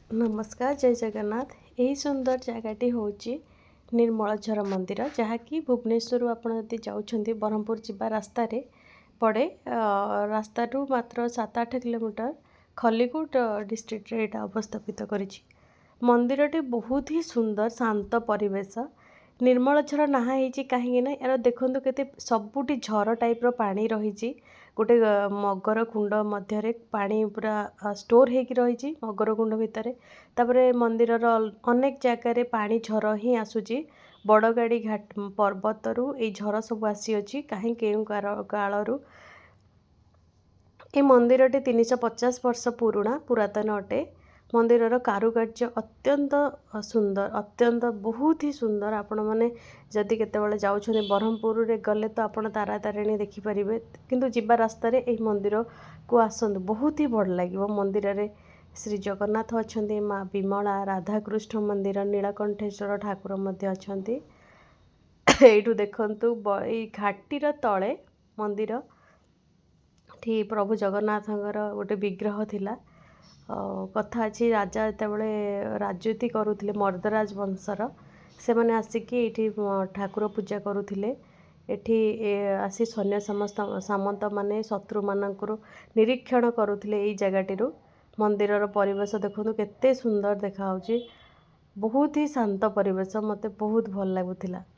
ନମସ୍କାର, ଜୟ ଜଗନ୍ନାଥ। ଏହି ସୁନ୍ଦର ଜାଗାଟି ହେଉଛି ନିର୍ମଳଝର ମନ୍ଦିର, ଯାହାକି ଭୁବନେଶ୍ୱରରୁ ଆପଣ ଯଦି ଯାଉଛନ୍ତି, ବ୍ରହ୍ମପୁର ଯିବା ରାସ୍ତାରେ ପଡ଼େ। ରାସ୍ତାଠୁ ମାତ୍ର 7-8 କିଲୋମିଟର ଖଲିକୋଟ ଡିଷ୍ଟ୍ରିକ୍ଟରେ ଏଇଟା ଅବସ୍ଥାପିତ କରିଛି। ମନ୍ଦିରଟି ବହୁତ ହି ସୁନ୍ଦର, ଶାନ୍ତ ପରିବେଶ। ନିର୍ମଳଝର ନାଁ ହେଇଛି କାହିଁକି ନା ଏହାର ଦେଖନ୍ତୁ କେତେ ସବୁଠି ଝର ଟାଇପ୍ର ପାଣି ରହିଛି। ଗୋଟେ ମଗର କୁଣ୍ଡ ମଧ୍ୟରେ ପାଣି ପୁରା ଷ୍ଟୋର୍ ହେଇକି ରହିଛି ମଗର କୁଣ୍ଡ ଭିତରେ। ତାପରେ ମନ୍ଦିରର ଅନେକ ଜାଗାରେ ପାଣି ଝର ହିଁ ଆସୁଛି। ବଡ଼ଗାଡ଼ି ଘାଟ ପର୍ବତରୁ ଏଇ ଝର ସବୁ ଆସିଅଛି କାହିଁ କେଉଁ କାଳରୁ। ଏ ମନ୍ଦିରଟି 350 ବର୍ଷ ପୁରୁଣା, ପୁରାତନ ଅଟେ। ମନ୍ଦିରର କାରୁକାର୍ଯ୍ୟ ଅତ୍ୟନ୍ତ ସୁନ୍ଦର, ଅତ୍ୟନ୍ତ ବହୁତ ହି ସୁନ୍ଦର। ଆପଣମାନେ ଯଦି କେତେବେଳେ ଯାଉଛନ୍ତି, ବ୍ରହ୍ମପୁରରେ ଗଲେ ତ ଆପଣ ତାରାତାରିଣୀ ଦେଖିପାରିବେ, କିନ୍ତୁ ଯିବା ରାସ୍ତାରେ ଏହି ମନ୍ଦିରକୁ ଆସନ୍ତୁ, ବହୁତ ହି ଭଲ ଲାଗିବ। ମନ୍ଦିରରେ ଶ୍ରୀ ଜଗନ୍ନାଥ ଅଛନ୍ତି, ମା ବିମଳା, ରାଧାକୃଷ୍ଣ ମନ୍ଦିର, ନୀଳକଣ୍ଠେଶ୍ୱର ଠାକୁର ମଧ୍ୟ ଅଛନ୍ତି। ଏଇଠୁ ଦେଖନ୍ତୁ, ଏଇ ଘାଟିର ତଳେ ମନ୍ଦିର ଏଠି ପ୍ରଭୁ ଜଗନ୍ନାଥଙ୍କର ଗୋଟେ ବିଗ୍ରହ ଥିଲା। କଥା ଅଛି, ରାଜା ଯେତେବେଳେ ରାଜୁତି କରୁଥିଲେ ମର୍ଦ୍ଦରାଜ ବଂଶର, ସେମାନେ ଆସିକି ଏଇଠି ଠାକୁର ପୂଜା କରୁଥିଲେ। ଏଠି ଆସି ସୈନ୍ୟ ସମସ୍ତ ସାମନ୍ତମାନେ ଶତ୍ରୁମାନଙ୍କର ନିରୀକ୍ଷଣ କରୁଥିଲେ ଏଇ ଜାଗାଟିରୁ। ମନ୍ଦିରର ପରିବେଶ ଦେଖନ୍ତୁ, କେତେ ସୁନ୍ଦର ଦେଖାହେଉଛି। ବହୁତ ହି ଶାନ୍ତ ପରିବେଶ, ମୋତେ ବହୁତ ଭଲ ଲାଗୁଥିଲା।